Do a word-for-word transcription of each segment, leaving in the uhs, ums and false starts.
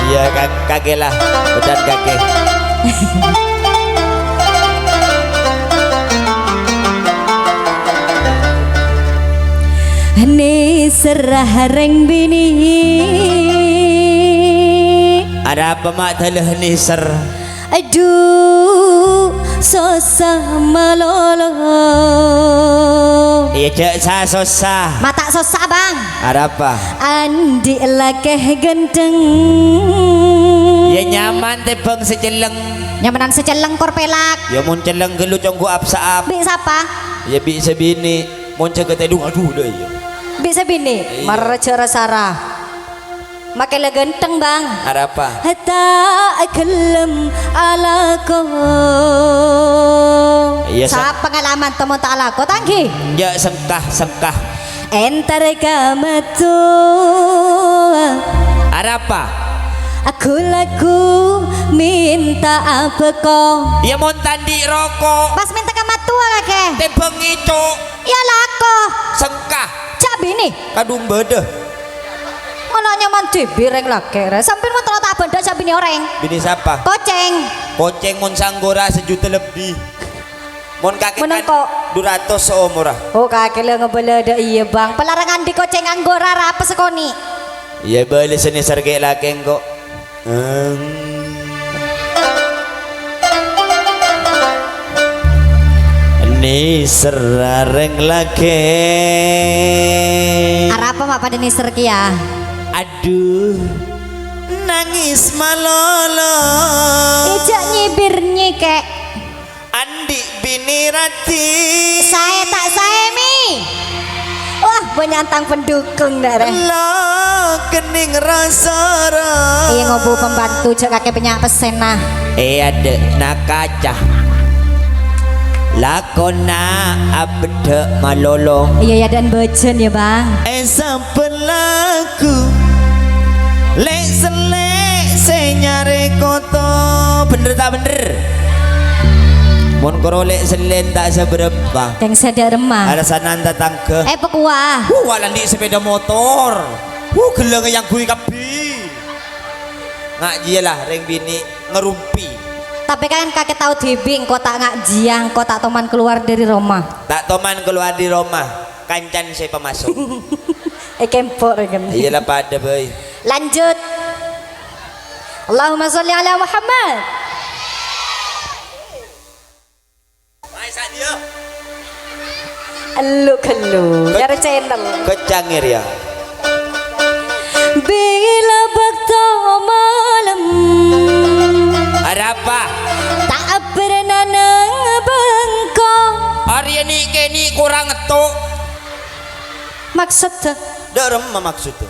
Iyâ, ka-, kakè la, bâdhân kakè. Nèserra rèng binè'. Arapa ma' dâlâ nèser? Adhu, sossa malolo. Iyâ, jhâ' sa-sossa. Ma' ta' sossa, Bang. Arapa? Andi' lakè ghântheng. Iyâ, nyaman tèmbhâng sè celleng. Nyamanan sè celleng kor pèlak. Iyâ, mon celleng ghâllu conggu ap-saap. Bi' sapa? Iyâ, bi' sè binè'. Mon jhâ' katèdung, adhu, dâ' iyâ. Bi' sè binè'. Iyâ. Marra jhâ' ra-sara. Makè la ghântheng, Bang. Arapa? Ta' ghellem alako. Iyâ, sa- Sa-, pengalaman tèmon ta' alako, ta' ènggi? Jhâ' sengka, sengka. Èntar ka mattowa. Arapa? Aku laku minta abeko. Iyâ, mon ta' andi' roko'. Pas mènta ka mattowa, kakè. Tèmbhâng ngèco'. Iyâ, alako. Sengka. Jhâ' binè'. Kadhung bâdâ. Ana nyaman dhibi' rèng lakè' rè. Sampèyan mon terro ta' bâdâ jhâ' binè' orèng. Binè' sapa? Kocèng. Kocèng mon sè anggora sajuta lebbi. Mon kakè kan du ratos saomorra. Oh, kakè la ngabâlâ dâ' iyâ, Bang. Palarangan dhi kocèng anggora ra apa sakonè'. Iyâ, bâli sè nèser kè' lakè engko'. Nèserra rèng lakè'. Arapa ma' padâ nèser kèya? Adhu, nangès malolo. Ijâ' nyibir nyèkè'. Andi' binè' rati. Saè ta' saè, Mi? Wah, bânnya' tang pendukung, dâ' rè. Lo kennèng rasara. Iyâ, ngobu pembantu, jhâ' kakè bânnya' pèssèna. È adâ'na kaca. Lakona abeddhâ' malolo. Iyâ, iyâ, dâ'en bâjân, yâ, Bang. È sabbhân lagu. Lè'-sellè' sè nyarè koto. Bhendher ta' bhendher? Mon koro lè'-sellè'en ta' sabârâmpa. Kèng sè dâ' remma. Alasanan tatangghâ. Eh, pekkowa. Wuh, wa' la andi' sepeda motor. Wuh, ghellângnga èyangghuy kabbhi. Nga' jiyâ la, rèng binè' ngarompi. Tapè kan kakè tao dhibi', engko' ta' nga' jiyâ, engko' ta' toman kalowar dâri roma. Ta' toman kalowar dâri roma. Kancana sè pamaso'. Èkempo' rè kan. Iyâ la padâ bhâi. Lanjut. Allahumma sholli ala Muhammad. Elu-ghelu, Ke-, nyarè channel. Kecangir ya. Bilâ bâkto malem. Arapa? Ta' bârnana bengko. Arèya ni'-kèni' korang etto'. Maksodda? Dâ' remma maksodda?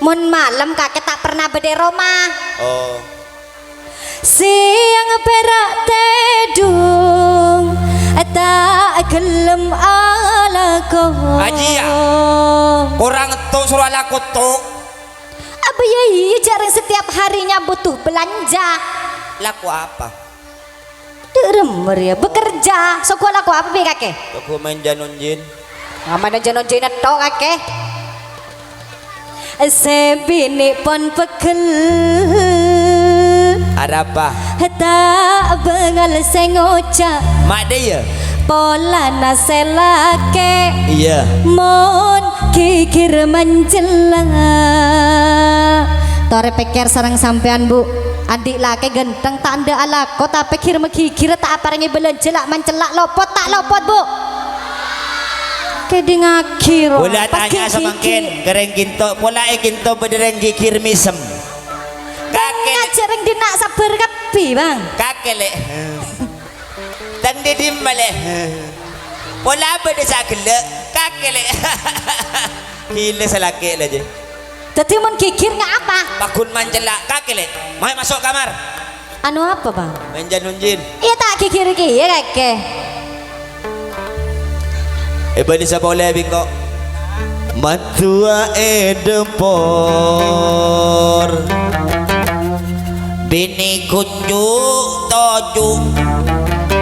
Mon malem kakè ta' perna bâdâ è roma. Oh. Sèyang pèra' tèdung, ta' ghellem alako. Ajiyâ. Korang etto' soro alako etto'. Abâ iyâ, iyâ, jhâ' rèng setiap harinya butuh belanja. Lako apa? Dâ' remma rèya, bekerja. Songko' lako apa, Bi, kakè? Songko' maèn janonjin. Aman janonjin etto', kakè. Sè binè' pon pegghel. Arapa? Ta' bângal sè ngoca'. Ma'dâ iyâ? Polana sè lakè'. Iyâ. Mon ghighir manjella. Torè pèkkèr sareng sampèyan, Bu. Andi' lakè' ghân- Tang ta' endâ' alako, tapè ghir-maghighir ta' aparèngè bâlânjhâ la' mancella' lopot ta' lopot, Bu? Kèdingngaghi, ro. Pola tanya samangkèn, ka rèng kènto, pola è kènto bâdâ rèng ghighir mèsem. Kakè, ngajhâk rèng dinna' sabbhâr kabbhi, Bang. Kakè, Lè'. Tang dâ' dimma, Lè'? Pola bâdâ sè aghellâ', kakè, Lè'. Ghilâ sè lakè', Lè', jâ. Dhâddhi mon ghighir nga' apa? Paggun mancella', kakè, Lè'. Mayu maso' kamar. Anu apa, Bang? Maèn janonjin. Iyâ, ta' ghighir kèya, kakè. Èbâli sapolè bingko. Mattowa è dâpor. Binè' kunju' toju'.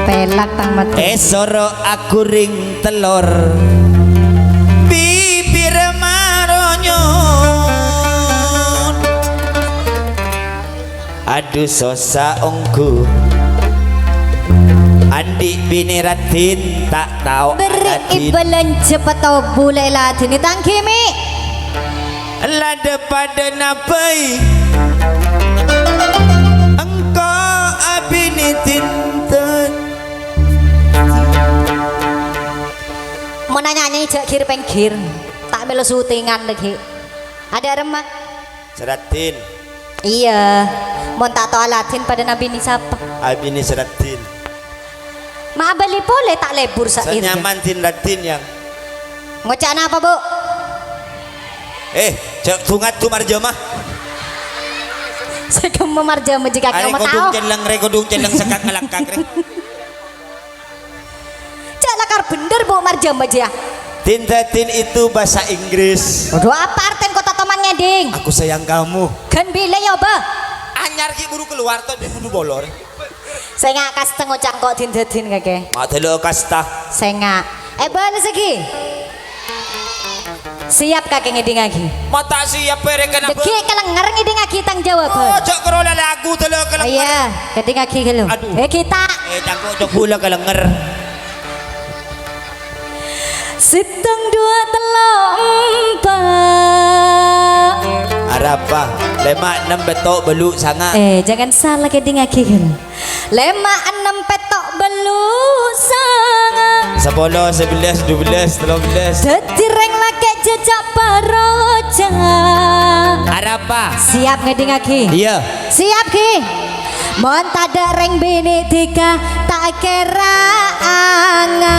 Pèlak tang mattowa. Èsoro aghurèng tellor. Bibir maronyon. Adu sossa ongghu. Andi' binè raddhin ta' tao Berri' aladhin. Ibâlânjhâ patobu la èladhinè tang ghimè. La dâ-padâna bhâi. Engko' abinè dinten. Mon anyanyi jhâ' ghir-pèngghir. Ta' mèlo syutingan laghi. Adâ' remma. Sè raddhin. Iyâ. Mon ta' tao aladhin padâna binè sapa? Abinè sè raddhin. Ma' abâli polè ta' lebur sa'ir. Sanyaman din raddhin, Yang. Ngoca' napa, Bu'? Eh, jhâ' du-ngadu marjâmah. Sè kemma marjâmah jhâ' kakè Arè omong kodhung tao. Celleng rè, kodhung celleng sekkak ngalangkak rè. Jhâ' lakar bhendher, Bu', marjâmah jiyâ. Din-daddin itu bahasa Inggris. Waduh, apa artèna kota toman ngèdhing? Aku sayang kamu. Ghân bilâ yâ, Bâ? Anyar ghi' buru kalowar, to, di' buru molor. Sènga' kasta ngoca' engko' din-daddin kakè. Ma' dâlâ kasta. Sènga'. Eh, bâlâs ghi. Siap kakè ngèdhingaghi? Ma' ta' siap, pèrèkana, Bâ. Dâgghi' kalènger ngèdhingaghi tang jawaban. Oh, jhâ' karo lalagu dâlâ kalènger. Iyâ, ngèdhingaghi ghâllu. Aduh. Eh, kita. Eh, cangko' coba la kalènger. Sèttong, duwâ', tello', empa'. Arapa? Lèma', ennem, pètto', bâllu', sanga'. Eh, jangan salah ngèdhingaghi ghâllu. Lèma', ennem, pètto', bâllu', sanga'. Sapolo, sabellâs, dubellâs, tello bellâs. Dâddhi rèng lakè' jhâjhâ' paroja. Arapa? Siap ngèdhingaghi? Iyâ. Siap, ghi? Mon tadâ' rèng binè dhika ta' kèra anga.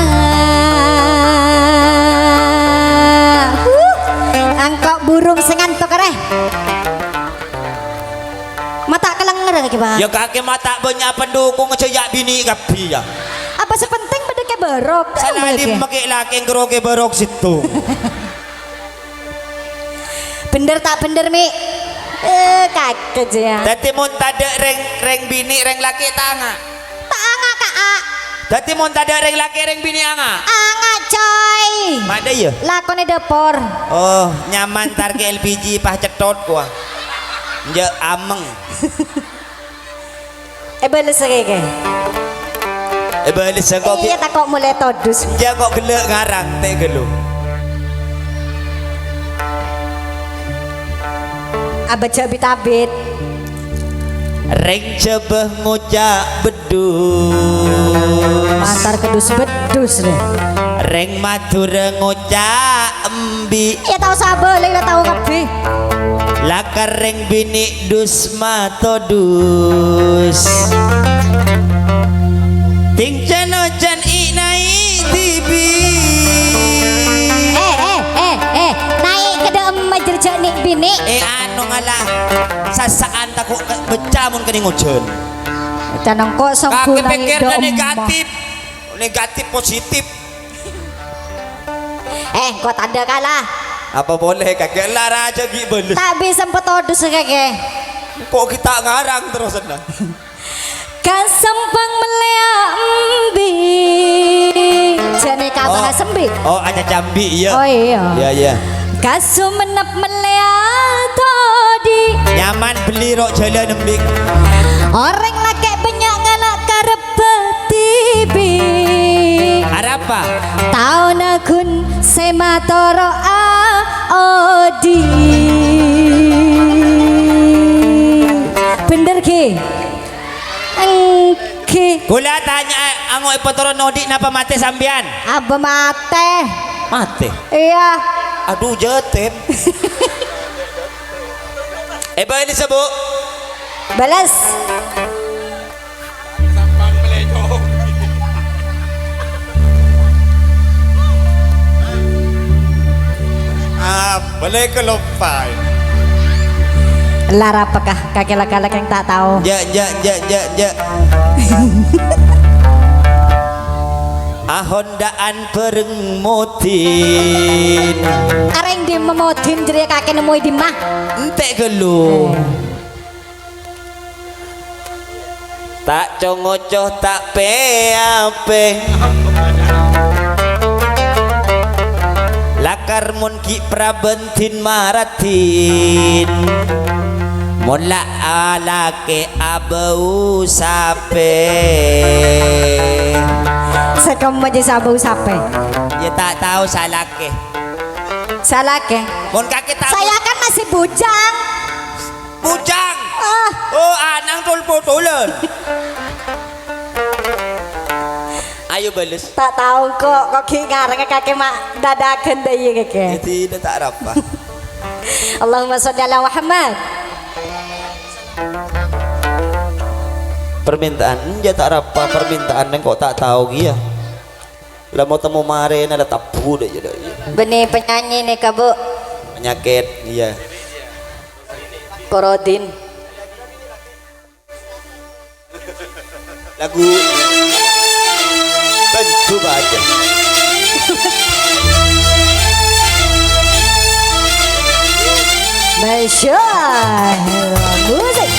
Huh, engko' burung sè ngantok arè. Ma' ta' kalènger kakè, Bâ. Yâ, kakè ma' ta' bânnya' pendukung jhâ' yâ binè kabbhi, yâ. Apa sè penting padâ Kè Barok? Salalim makè' lakè' karo Kè Barok sèttong. Bhendher ta' bhendher, Mi'? Eh, kakè jiyâ. Dâddhi mon tadâ' rèng, rèng binè', rèng lakè' ta' anga'. Ta' anga', Ka'. Dâddhi mon tadâ' rèng lakè', rèng binè' anga'. Anga', coy. Madâ, yâ? Lakonè dâpor. Oh, nyaman tar kè L P G pas cetthot, kowa. Enjâ' ameng. Èbâles kakè. Èbâles engko' ghi. Iyâ, tako' molè todus. Iyâ, kok ghellâ' ngarang, tè' ghâllu. Abâjâ' bit-abit. Rèng Jhâbâ ngoca' beddhus. Mantar keddhus beddhus, rè. Rèng Madhurâ ngoca' embi'. Iyâ, tao sabâ, la, la tao kabbhi. Lakar rèng binè' dus matodus. Ting can-ocan i' naè' dhibi'. Eh, eh, eh, eh. Naè' ka dâ'emma jârèya nè' binè'. Eh, anu ngala. Sasa'an tako' ka-, becca mon kennèng ojhân. Can engko' songgu Kakè naè' pèkkèrra dâ'emma. Negatif. Negatif positif. Eh, engko' tandhâ kala. Apa polè kakè la rajâ ghi' bâles. Ta' bisa empet todus kakè. Kok kita ngarang terus, nah. Ka Sempang mellèya embi'. Jârèya ka Oh. bahasa embi'. Oh, aca cambi', iyâ. Oh, iyâ. Iyâ, iyâ. Ka Sumenep mellèya todi'. Nyaman bellè ro' jhâlân embi'. Orèng lakè' bânnya' ngala' karep dhibi'. Arapa? Taona ghun sè matoro'a odi'. Bhendher, ghi? Èngghi. Kaulâ tanya, ango' èpatoro' odi' napa matè sampèyan? Abâ matè. Matè? Iyâ. Aduh, jâtèm. Èbâlessa, Bu. Bâles. Ah, boleh keloppai. Lara pekka, kakè la-kala kèng ta' tao. Jâ', jâ', jâ', jâ', jâ'. Ahonda'an bhâreng Modin. Arèng dimma Modin jârèya kakè nemmoè dimma? Entè' ghâllu. Ta' co-ngoco ta' pè-apè. Lakar mon ghi' prabân din maraddhin. Mon la alakè abâu sapè. Sè kemma jâ' sè abâu sapè. Yâ, ta' tao salakè. Salakè. Mon kakè ta' Saya kan masih bujang. Bujang. Ah. Oh, ana'na tol-potolan. Ayo bâles. Ta' tao kok, kok ghi' ngarèngnga kakè ma' dâdâghân dâ' iyâ kakè. Jadi, ta' arapa. Allahumma sholli ala Muhammad. Permintaan, yâ ta' arapa permintaan neng kok ta' tao kèya. La mau temo marèna la tabu dâ' iyâ, dâ' iyâ. Bânnè penyanyi nèka, Bu. Penyakit, iyâ. Korodin. Lagu Tentu Bahagia. Masya Allah, musik.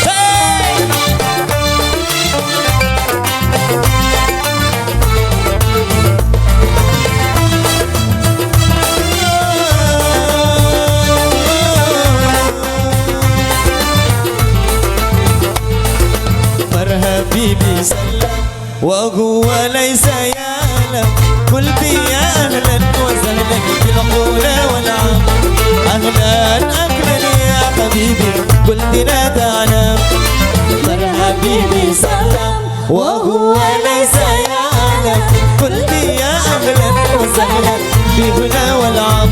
Marhabibi salam wa huwa laisa ya'lam. Qulti ya ahlan wa sahlan bil ula wal am. Ahlan, ahlan ya habibi, qulti la ta'lam. Marhabibi salam wa huwa laisa ya'lam. Qulti ya ahlan wa sahlan bil ula wal am.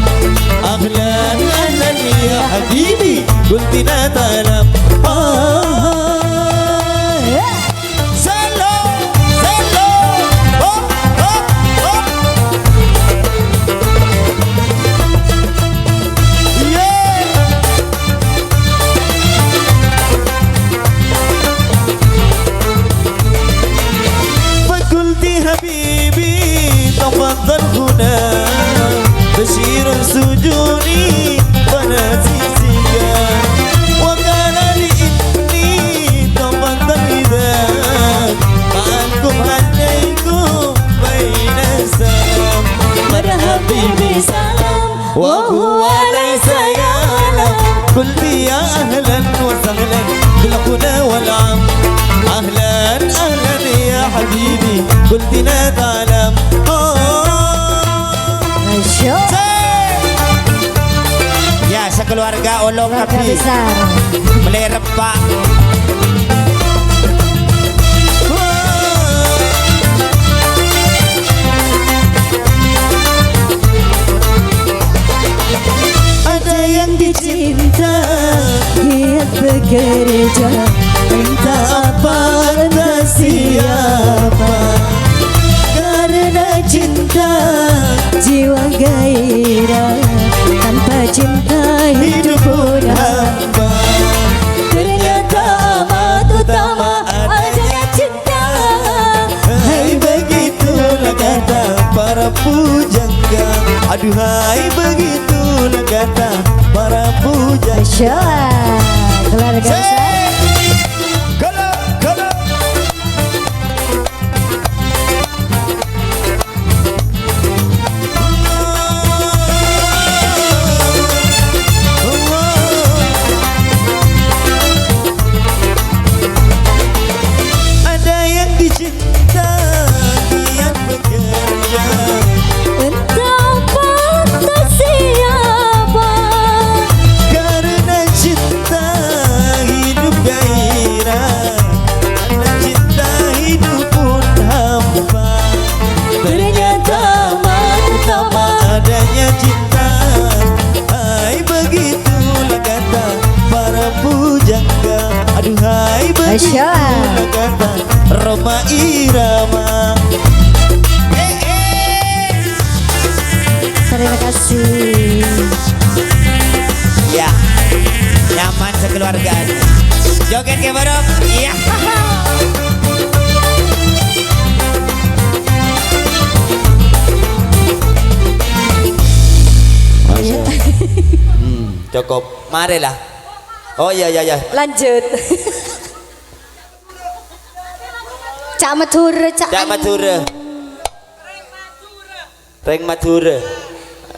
Ahlan, ahlan ya habibi, qulti la ta'lam. Ah. Solo, solo, oh, oh, oh. Yeah. Fakulti habibi, tafaddal huna. Basyirun sujuni, wa nasi siga. Wa qala li inni, tafaddal idza. Ma'akum alaikum baina salam. Marhabibi salam, wa huwa laisa ya'lam. Qulti ya ahlan wa sahlan bil ula wal am. Ahlan, ahlan ya habibi, qulti la ta'lam. Oh. Masya Allah. Yâ, sakeluarga olong. Keluarga kabbhi besar. Mèlè reppa'. Ada yang dicinta, giat bekerja, entah apa, entah siapa. Karena cinta, jiwa gairah, tanpa cinta, hidup pun hampa. Ternyata amat utama adanya cinta. Hai, begitulah kata para pujangga. Aduhai, begitulah kata para pujangga. Masya Allah, keluarga besar. Sik. Golo, golo. Ada yang dicinta, niat bekerja. Entah patah siapa. Karena cinta hidup gairah. Karena cinta hidup pun hampa. Ternyata amat utama adanya cinta. Hai, begitulah kata para pujangga. Aduhai, begitulah kata Rhoma Irama. Eh, eh. Terima kasih. Ya, nyaman sakeluargaan. Joget ya, Barok? Iya. Masya Allah. Hmm, cukup. Marilah. Oh, iya, iya, iya. Lanjut. Cak Madhurâ, Cak. Cak Madhurâ. Rèng Madhurâ.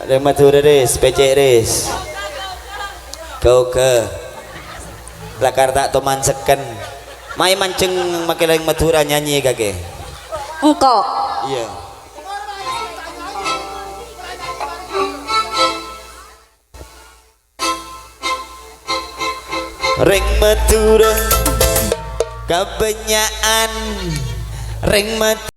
Rèng Madhurâ, Ris. Pècè', Ris. Gâ-ogâ. Lakar ta' toman sekken. Mayu manjeng make reng Madhurâ nyanyi kakè. Engko'. Iyâ. Reng Madhurâ kabânnya'an reng Mad-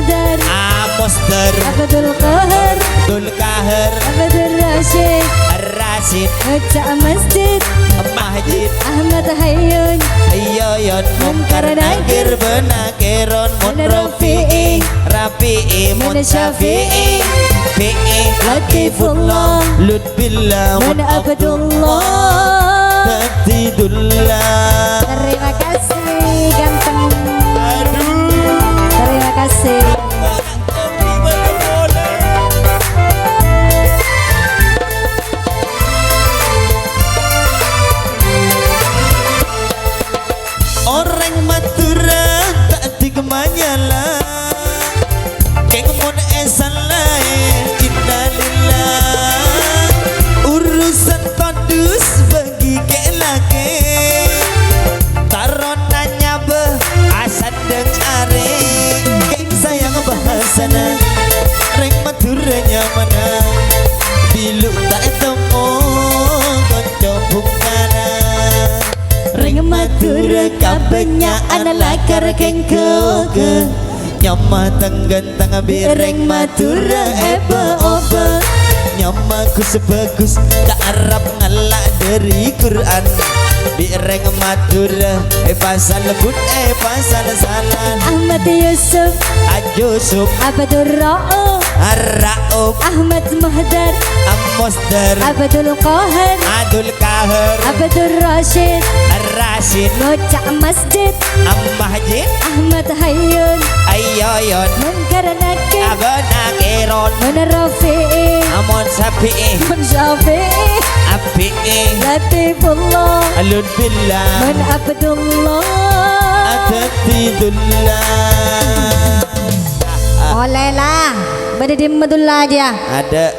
Dar. A. Mosdar. Abdul Qahar. Dul Qahar. Abdul Rasyid. Ar-Rasyid. Ngocca' masjid. Mahjid. Ahmad Hayyun. Yoyon. Mungkar Nakir. Bana Keron. Mun Rafi'i. Rafi'i. Mun Syafi'i. Fi'i. Latifullah. Lutfillah. Mun Abdullah. Abdullah. Terima kasih, ganteng. Aduh. Terima kasih. Orèng Madhurâ ta' dhika manyala. Kèng mon èsalaè, innalillah. Urusan todus bâgi kè-lakè. Tarona nyabâ asandhâng arè. Kèng sayang bhâsana, rèng Madhurâ nyamana. Bilu ta' ètemmo kanca bhungkana. Rèng Madhurâ kabânnya'an lakar kèng ghâghâ. Nyama tang-ghântang bi' rèng Madhurâ èbâ-obâ. Nyama ghus-bhâghus ta' arap ngala' dhâri Qur'an. Bi' rèng Madhurâ èpasalebbhut èpasal-salan. Ahmad Yusuf. Yusuf. Abdul Rauf. Ar-Rauf. Ahmad Muhdar. Am-, Mosdar. Abdul Qahar. Adul Qahar. Abdul Rasyid. Ar-Rasyid. Ngocca' masjid. Am-, Mahjid. Ahmad Hayyun. Ayyoyon. Mungkar Nakir. Abana Keron. Mun Rafi'i. Amun Safi'i. Mun Syafi'i. Abi'i. Latifullah. Lutfillah. Mun Abdullah. Adadidullah. Ollè la. Bâdâ dimma dulla jâ? Adâ'.